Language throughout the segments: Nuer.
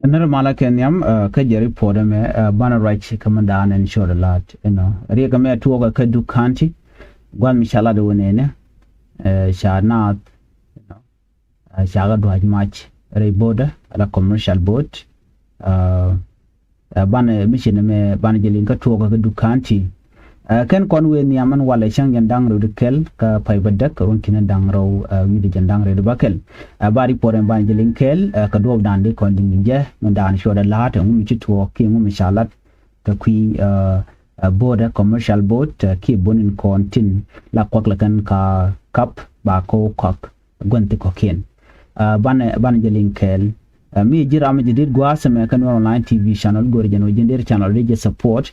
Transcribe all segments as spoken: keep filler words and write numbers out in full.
Nɛr malä kɛ nhiam, ɛ, kä jɛ report ɛmɛ, ɛ, banɛ ruac kä mi da̱a̱n ɛn cɔɔd ɛ la̱a̱t ɛnɔ. Riɛk ɛmɛ tuɔɔkɛ kä Duk County, gua̱th mi ca lat ɛ wä nɛnɛ, ɛ, ca naath, ɛnɔ, ɛ, ca kɛ dua̱c mac rɛy bo̱o̱dä ala commercial boat, ɛ, ɛ, banɛ mi ci nɛmɛ banɛ jɛ liŋ kä tuɔɔkɛ kä Duk County. Ɛ, kɛn kɔn wëë nhiam ɛn walɛ cäŋ jɛn da̱ŋ rɛw di kɛl kä pay bä däk ruɔ̱n ki̱n da̱ŋ rɛw, ɛ, wi̱cdɛ jɛn da̱ŋ rɛw di bä kɛl. Ɛ, ba report ɛn banɛ jɛ liŋ kɛɛl, ɛ, kä duɔɔp da̱a̱n di kɔn liŋ jɛ mi da̱a̱n cuɔt ɛ la̱a̱t ɛŋu mi ci tuɔɔk kiɛ ɛŋu mi ca lat kɛ kui̱, ɛ, ɛ, boat, ɛ, commercial boat, ɛ, kiɛ bo̱n in kɔn tin la kuak lɛ kɛn ka kap ba kɛ wä kuak gua̱n thi kɔ̱kiɛn. Ɛ, banɛ, banɛ jɛ liŋ kɛɛl. Ɛ, mi ji̱ ram mi jɛ dit gua̱a̱th ɛmɛ kä Nuer Online T V channel, go̱rɛ jɛn wä ji̱n deri channel di jɛ support.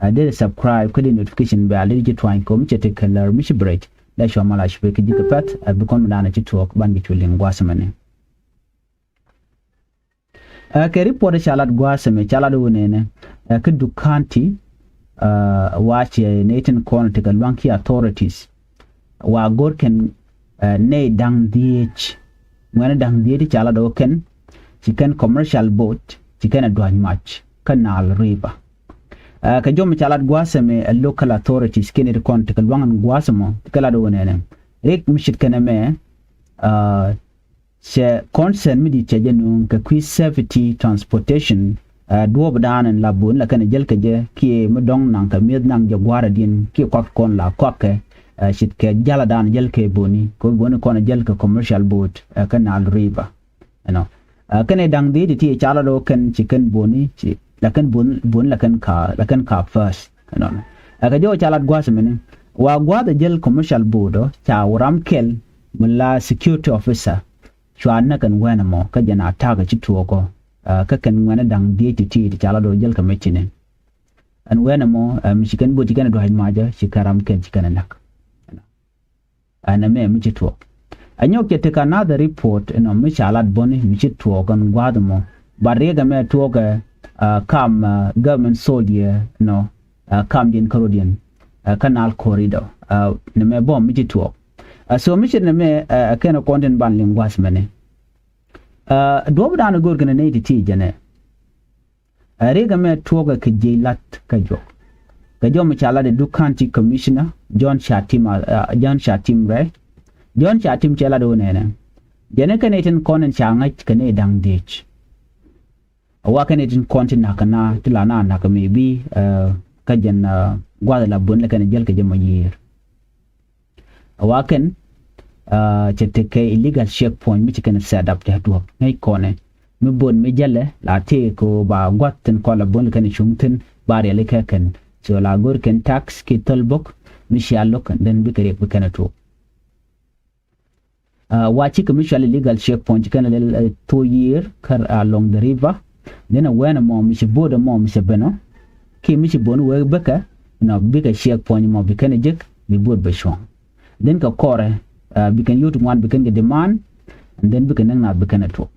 Ɛ, deri subscribe kä di notification bell di jɛ tuany kɛ mi cɛ ti kɛ lär mi ci break. Dee cua mal a cupɛ kä ji̱ kɛ pɛth, ɛ, bi kɔn mi da̱a̱n ci tuɔɔk ban jɛ cu liŋ gua̱a̱th ɛmɛ ni. Ɛ, kɛ report ca lat gua̱a̱th ɛmɛ ca lat wä nɛnɛ, ɛ, kä Duk County, ɛ, wa cɛ nɛy tin kɔn ti kɛ lua̱ŋ ki authorities. Wa go̱r kɛn, ɛ, nɛy da̱ŋ dhieec. Ŋuɛ̈ni da̱ŋ dhieec ti ca lat wä kɛn, ci kɛn commercial boat, ci kɛn ɛ dua̱c mac kä Nile River. Ɛ, kɛ jɔm ca lat gua̱a̱th ɛmɛ, ɛ, local authorities kɛn ti kɔn ti kɛ lua̱ŋ ɛn gua̱a̱th ɛmɔ ti kɛ lat wä nɛnɛ. Rik mi cit kɛn ɛmɛ, ɛ, cɛ concern mi di̱t cɛ jɛ nuŋ kɛ kui̱ safety transportation, ɛ, duɔɔp da̱a̱n in la bo̱o̱ni la kɛn jäl kɛ jɛ kiɛ mi dɔ̱ŋ naŋ kɛ mi̱eth naŋ jɛ gua̱a̱r adiɛn kiɛ kuak kɔn la kuak kɛ, ɛ, ce̱tkɛ jal da̱a̱n jäl kɛ bo̱o̱ni kɛ bo̱o̱ni kɔn jäl kɛ commercial boat, ɛ, kä Nile River. Ɛnɔ. Ɛ, kɛn ɛ da̱ŋ dhiec ti ti ca la do̱ kɛn ci kɛn bo̱o̱ni ci la kɛn bo̱o̱ni, bo̱o̱ni la kɛn ka, la kɛn ka first. Ɛnɔ. Ɛ, kɛ jɔw ca lat gua̱a̱th mini wa gua̱a̱th ɛ jäl commercial boat ɔ ca wä ram kɛl mi la security officer. Cua näk ɛn wɛn ɛmɔ kä jɛn a ta̱a̱ kɛ ci tuɔɔk ɔ, ɛ, kä kɛn ŋuɛ̈ni da̱ŋ dhiec ti ti ti ca la do̱ jäl kɛ mecini. Ɛn wɛn ɛmɔ, ɛ, mi ci kɛn bo̱o̱t ci kɛn ɛ dua̱c macä ci kɛn ram kɛn ci kɛn ɛ näk. Ɛn ɛmɛ mi ci tuɔɔk. Ɛ nyɔk cɛ tekɛ another report ɛnɔ mi ca lat bo̱ni mi ci tuɔɔk ɛn gua̱a̱th ɛmɔ. But riɛk ɛmɛ tuɔɔkɛ, ɛ, kam, ɛ, government soldier ɛnɔ, ɛ, kam diɛn kä road diɛn, ɛ, kä Nile corridor. Ɛ, nɛmɛ bä mi ci tuɔɔk. Ɛ, so mi ci nɛmɛ, ɛ, kɛn kɔn tin ban liŋ gua̱a̱th mɛnɛ. Ɛ, duɔ̱ɔ̱p da̱a̱n go̱o̱r kɛn nɛy ti ti jɛnɛ. Ɛ, riɛk ɛmɛ tuɔɔkɛ kɛ jiɛc lat kä juɔk. Kɛ jɔm ca lat ɛ Duk County Commissioner John Chatim, ɛ, John Chatim Rɛ. John Chatim cɛ lat ɛ wä nɛnɛ. Jɛn ɛ kɛn nɛy tin kɔn in ca ŋäc kɛ nɛy da̱ŋ dhiec. Ɛ wa kɛn nɛy tin kɔn ti na̱k kɛ na ti la na na̱k kɛ mi bi, ɛ, kä jɛn, ɛ, gua̱th la bo̱o̱ni la kɛn jäl kɛ jɛ mɔ yiër. A wa kɛn, ɛ, cɛ tekɛ illegal checkpoint mi ci kɛn set up tɛ duɔ̱p ŋäc kɔnɛ. Mi bo̱o̱t mi jälɛ la tëë kɛ ɣöö ba gua̱th thi̱n kɔn la bo̱o̱n kɛn cuŋ thi̱n ba riɛli kɛ kɛn. So la go̱r kɛn tax ki thäl bo̱k mi cia lo̱k, and then bikɛ riɛk bi kɛn a tuɔɔk. Ɛ, wa cikɛ mi cual illegal checkpoint ci kɛn a lɛl, ɛ, thok yiër kä along the river. Then a wɛn ɛmɔ mi ci bo̱o̱t ɛmɔ mi cɛ ben ɔ kiɛ mi ci bo̱o̱n wee bäkɛ, nɔ, bikɛ checkpoint ɛmɔ bi kɛn a jek bi bo̱o̱t bɛ cuɔ̱ŋ. Then kɛ kɔrɛ, ɛ, bi kɛn yio̱w ti ŋuan bi kɛn kɛ demand, and then bikɛ näk naath bi kɛn a tuɔɔk.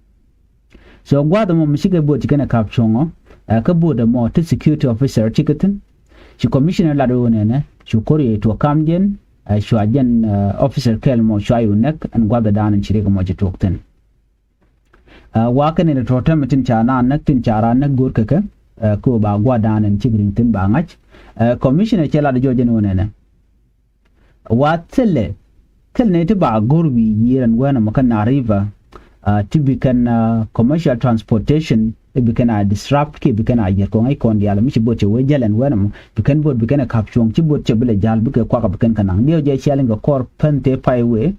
So gua̱a̱th ɛmɔ mi cikɛ bo̱o̱t ci kɛn ɛ ka̱p cuɔ̱ŋ ɔ, ɛ, kä bo̱o̱t ɛmɔ ti security officer cikɛ thi̱n. Ci commissioner lat ɣöö nɛnɛ cu ko̱r yɛ tuɔɔk kamdiɛn, ɛ, cua jɛn, ɛ, officer kɛl mɔ cua yɛ näk ɛn gua̱a̱th ɛ da̱a̱n ɛn ci riɛk ɛmɔ ci tuɔɔk thi̱n. Ɛ, wa kɛn in tɔ̱ tɛmɛ tin ca naan näk tin ca raan näk go̱o̱r kɛ kɛ, ɛ, kɛ ɣöö ba gua̱a̱th da̱a̱n ɛn cik ri̱ŋ thi̱n ba ŋa̱c. Ɛ, commissioner cɛ lat jɔɔc ɛn ɣöö nɛnɛ. Wa thilɛ, thilɛ nɛy ti ba go̱r wi̱i̱ yiër ɛn wɛn ɛmɔ kä Nile River, ɛ, ti bi kɛn, ɛ, commercial transportation, ɛ, bi kɛn a disrupt kiɛ bi kɛn a yiër kɔŋ ɛ kɔn diaal mi ci bo̱o̱t cɛ wee jäl ɛn wɛn ɛmɔ, bi kɛn bo̱o̱t bi kɛn a ka̱p cuɔ̱ŋ, ci bo̱o̱t cɛ bi lɛ ja̱l bikɛ kuak bi kɛn kɛ naŋ. Diɛw jɛ cial in kɛ kɔr pän tëë pay wee,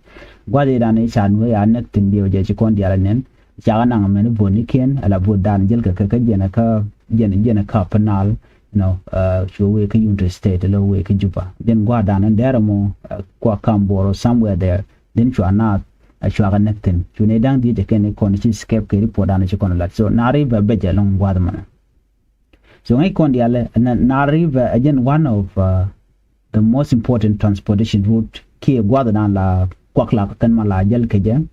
gua̱th i̱ dan i̱ ca nuee a näk thi̱n diɛw jɛ ci kɔn diaal ɛ nɛn. Cakɛ naŋ mɛn i̱ bo̱o̱t nikiɛn, ala bo̱o̱t dan jäl kɛ kɛ kä jɛn ɛ kä, jɛn, jɛn ɛ kä pän Nile. Nɔ, ɛ, cu wee kä Unity State, lɔ wee kä Juba. Jɛn gua̱a̱r dan in dɛr ɛmɔ, ɛ, kua kam Bor or somewhere there. Then cua naath, ɛ, cua kɛ näk thi̱n. Cu nɛy da̱ŋ dhiec ɛ kɛn i̱ kɔn ci escape kɛ report dan ci kɔn lat. So Nile River bɛ jɛ lɔŋ gua̱a̱r mɔnɛ. So ŋäc kɔn diaal ɛ, Nile River ɛ jɛn one of, ɛ, the most important transportation route kiɛ gua̱a̱th dan la kuak la kɛn ma la jäl kɛ jɛ,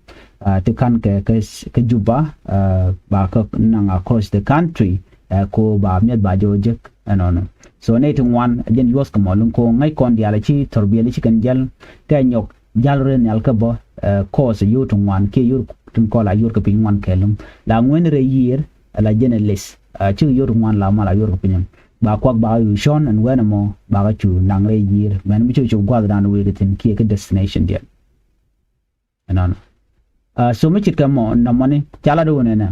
ɛ, ti ka̱n kɛ, kɛ, kɛ Juba, ɛ, ba kä naŋ across the country, ɛ, ko ba mi̱eth ba jɛ wä jek ɛnɔnɔ. So nɛy ti ŋuan ɛ jɛn yuɔth kɛ mɔ luŋ ko ŋäc kɔn diaal ci thɔrbiɛl ci kɛn jäl kɛ nyɔk jäl rɛy nhial kä bä, ɛ, course yio̱w ti ŋuan kiɛ yio̱w tin kɔn la yio̱w kɛ piny ŋuan kɛɛliw. La ŋuɛn rɛy yiër, la jɛn ɛ list. Cikɛ yor ŋuan la mal a yor kɛ piny ɛmɔ ba kuak ba yu cɔn ɛn wɛn ɛmɔ ba kɛ cu naŋ rɛy yiër mɛn mi cikɛ cu guath dan wek thi̱n kiɛ kɛ destination diɛn. Ɛnɔnɔ. So mi cit kɛ mɔ nɔmɔni ca lat wun ɛnɛ.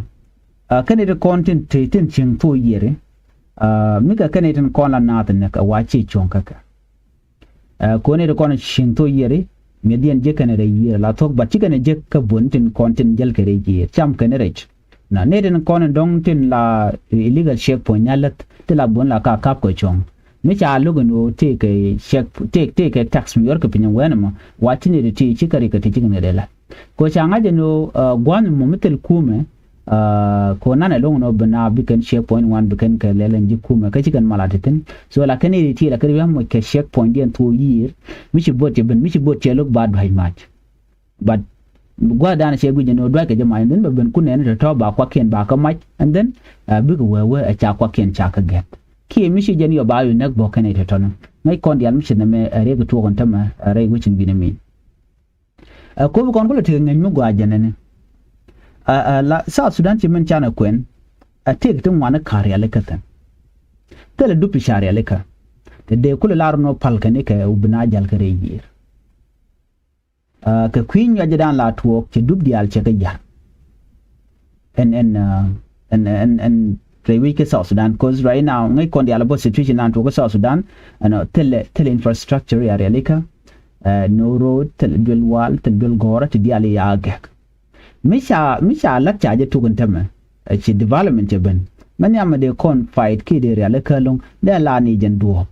Kɛn it kɔn tin ti tin cieŋ thok yiëri. Mi kɛ kɛn it in kɔn la naath nɛ kɛ wa ci cuɔ̱ŋ kä kɛ. Kɔn it kɔn cieŋ thok yiëri. Mi̱eth yɛn jiäk kɛn rɛy yiër la thok bat ci kɛn jiäk kä buɔ̱n tin kɔn tin jäl kɛ rɛy yiër cam kɛn rɛc. Na nɛy tin kɔn in dɔ̱ŋ tin la illegal checkpoint nya läth ti la buɔ̱n la ka kap kɛ cuɔ̱ŋ. Mi ca lo̱k in ɣöö tëëkɛ check tëëk tëëkɛ tax mi yuɔrkɛ piny in wɛn ɛmɔ wa ti nɛy ti ti ci kɛ rik kɛ ti ci kɛ nɛy dee la. Kɛ ca ŋa̱c in ɣöö gua̱a̱th mi mɔ mi thil kumɛ. Kɛ nan ɛlɔ̱ŋ in ɣöö bi na bi kɛn checkpoint wan bi kɛn kɛ lɛl in ji̱ kumɛ kä ci kɛn mal a ti thi̱n. So la kɛn nɛy ti ti la kɛn ri bia moc kɛ checkpoint diɛn thok yiër mi ci bo̱t cɛ ben mi ci bo̱t cɛ lo̱k ba dua̱c mac. But gua̱a̱th dan cɛ guic ɛn ɣöö duackɛ jɛ mac and then bɛ ben kun nɛɛni tɔ̱tɔ̱ ba kuakiɛn ba kä mac and then bikɛ wee wee ɛ ca kuakiɛn ca kä gɛt. Kiɛ mi ci jɛn yɔ ba yu näk bɔ̱k kɛn ɛ tɔ̱tɔ̱ ni ŋäc kɔn diaal mi ci nɛmɛ ɛ riɛk tuɔɔk ɛn tämɛ ɛ rɛy wecin wi̱n ɛmin. Ɛ kopi kɔn kulɛ tekɛ ŋäc mi gɔaa jɛn ɛni. Ɛ la South Sudan ci min canɛ kuɛn ɛ tëëk ti ŋuani ka̱r rialikä thi̱n. Thilɛ dupi ca rialikä te dee kulɛ lar nɔ pal kɛn ikɛ wubina jal kä rɛy yiër. Kɛ kui̱ nyuacdan la tuɔɔk cɛ dup diaal cɛ kɛ ja̱r. Ɛn ɛn ɛn ɛn ɛn rɛy wec kä South Sudan cause right now ŋäc kɔn diaal bä situation nan tuɔɔk kä South Sudan. Ɛn thilɛ thilɛ infrastructure ya rialikä. No road thilɛ duel wal thilɛ duel gɔ̱rä ti diaal ya gɛk. Mi ca mi ca lat ca jɛ tuk in tämɛ. Ci development cɛ ben mɛ nhiamɛ dee kɔn fight kiɛ dee rialikä lo̱ŋ dee la ni jɛn duɔ̱ɔ̱p.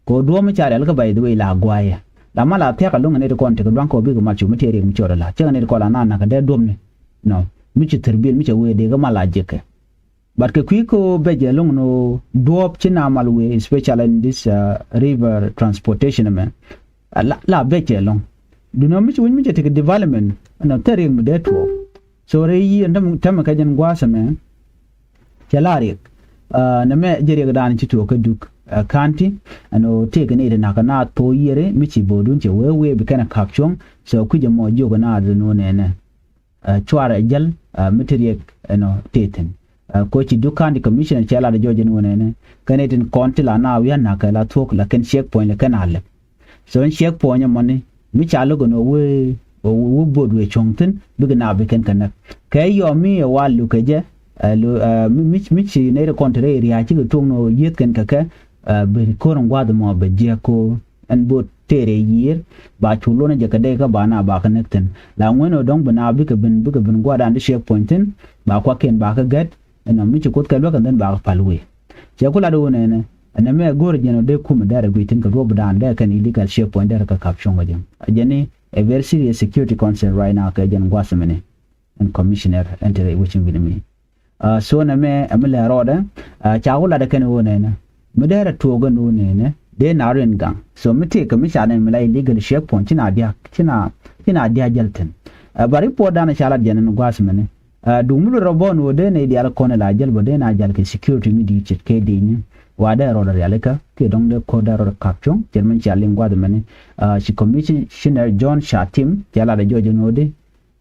Kɛ ɣöö duɔ̱ɔ̱p mi ca rialikä by the way la guayɛ la mal a thia̱k a lo̱ŋ ɛ nɛy ti kɔn tekɛ dua̱ŋ kɛ ɣöö bikɛ mal cu mi tiɛɛr riɛk mi cɔɔr ala cä kɛ nɛy ti kɔn la na nakä dee duɔ̱pni. Nɔ mi ci thir bil mi cɛ wee dee kɛ mal a jiäkɛ. But kɛ kui̱ kɛ ɣöö bɛc ɛ lo̱ŋ ni ɣöö duɔ̱ɔ̱p ci na mal wee especially in this river transportation ɛmɛ. La bɛc ɛ lo̱ŋ duundɛ mi ci wec mi cɛ tekɛ development ɛnɔ thil riɛk mi dee tuɔɔk. So rɛy yiëë ɛn tämɛ kɛ jɛn gua̱a̱th ɛmɛ. Cɛ la riɛk nɛmɛ jɛ riɛkdan ci tuɔɔk kä Duk County. Ɛn ɣöö tëëkɛ nɛy ti na̱k kɛ naath thok yiëri mi ci bo̱o̱dun cɛ wee wee bi kɛn ɛ ka̱p cuɔ̱ŋ. So kui̱c ɛmɔ jiök ɛ naath ɛn ɣöö nɛnɛ cuarɛ jäl mi ti riɛk ɛnɔ tëë thi̱n. Kɛ ɣöö ci Duk County Commissioner cɛ lat ɛ jɔɔc ɛn ɣöö nɛnɛ kɛn nɛy tin kɔn ti la naath wi̱i̱ a na̱k kɛ la thuɔ̱k la kɛn checkpoint la kɛn a lɛp. So ɛn checkpoint ɛmɔni mi ca lo̱k ɛn ɣöö wee wee bo̱o̱t wee cuɔ̱ŋ thi̱n bikɛ na bi kɛn kɛ näk. Kɛ yɔm mi ɛ wa lukɛ jɛ mi ci nɛy ti kɔn te rɛy ria̱a̱c cikɛ tuɔ̱ŋ ni ɣöö yieth kɛn kɛ kɛ. Bi ko̱r ɛn gua̱a̱th ɛmɔ bɛ jiäk ko̱ ɛn bo̱o̱t tëë rɛy yiër ba cu luɔ̱n jɛ kɛ dee kä ba na ba kɛ näk thi̱n. La ŋuɛn ɣöö dɔ̱ŋ bi na bikɛ ben bikɛ ben gua̱a̱thdan ti checkpoint thi̱n ba kuakiɛn ba kɛ gɛt. Ɛnɔ mi ci Kuoth kɛ luäk ɛn then ba kɛ pal wee. Cɛ ku lat ɣöö nɛnɛ ɛn ɛmɛ go̱o̱r jɛn ɔ dee kumɛ dɛrɛ guic thi̱n kɛ duɔ̱ɔ̱pdan dee kɛn illegal checkpoint dɛrɛ kɛ kap cuɔ̱ŋ kɛ jɛ. A jɛn ni a very serious security concern right now kɛ jɛn gua̱th mini. Ɛn commissioner ɛn te rɛy wecin wi̱n mi. So nɛmɛ ɛmi lɛ rɔɔdɛ ca ku lat ɛ kɛn ɣöö nɛnɛ mi dɛrɛ tuɔɔk ɛn ɣöö nɛnɛ dee na rin gaŋ. So mi tëëkɛ mi ca nɛn mi la illegal checkpoint ci na dia̱k ci na ci na dia̱k jäl thi̱n. Ba report dan ca lat jɛn ɛn gua̱th mini. Duŋ mi luɔt rɔ bɔn ɣöö dee nɛy diaal kɔn ila jäl bä dee na jal kɛ security mi di̱i̱t ce̱tkɛ di̱i̱tni. Wa dee rɔɔdɛ rialikä kiɛ dɔ̱ŋ dee ko̱r dee rɔɔdɛ kap cuɔ̱ŋ ce̱t min cia liŋ gua̱th mini. Ci commissioner John Shatim cia lat ɛ jɔɔc ɛn ɣöö di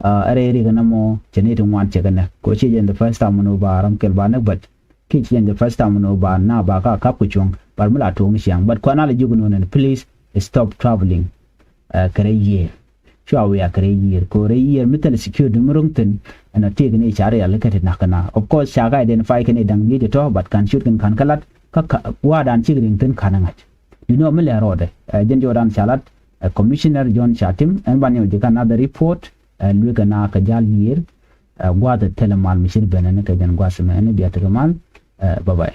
ɛ rɛy riɛk ɛn ɛmɔ cɛ nɛy ti ŋuan cɛ kɛ näk kɛ ɣöö ci jɛn the first time ɛn ɣöö ba ram kɛl ba näk bät. Kiɛ ci jɛn the first time ɛn ɣöö ba na ba ka kap kɛ cuɔ̱ŋ. But mi la tuɔɔk ni ciaŋ but kuan a la jiök ɛn ɣöö nɛn please stop traveling. Kɛ rɛy yiëër. Cua wiak rɛy yiër kɛ ɣöö rɛy yiër mi thilɛ security mi ro̱ŋ thi̱n. Ɛn a tëëk ni ca rialikä ti na̱k kɛ na of course ca ka identify kɛn i̱ da̱ŋ bi̱i̱t itɔ̱ but ka̱n ciöt kɛn ka̱n kä lat kä wa̱a̱dan cik riŋ thi̱n ka̱n ɛ ŋa̱c. Duundɛ ɔ mi lɛ rɔɔdɛ jɛn jɔɔdan ca lat. Commissioner John Shatim ɛn ban yɛ wä ji̱ ka̱n another report. Lueek kɛ na kɛ jal yiër. Gua̱a̱th thilɛ mal mi cir ben ɛn kɛ jɛn gua̱a̱th mɛ ɛn bia tekɛ mal. Bye bye.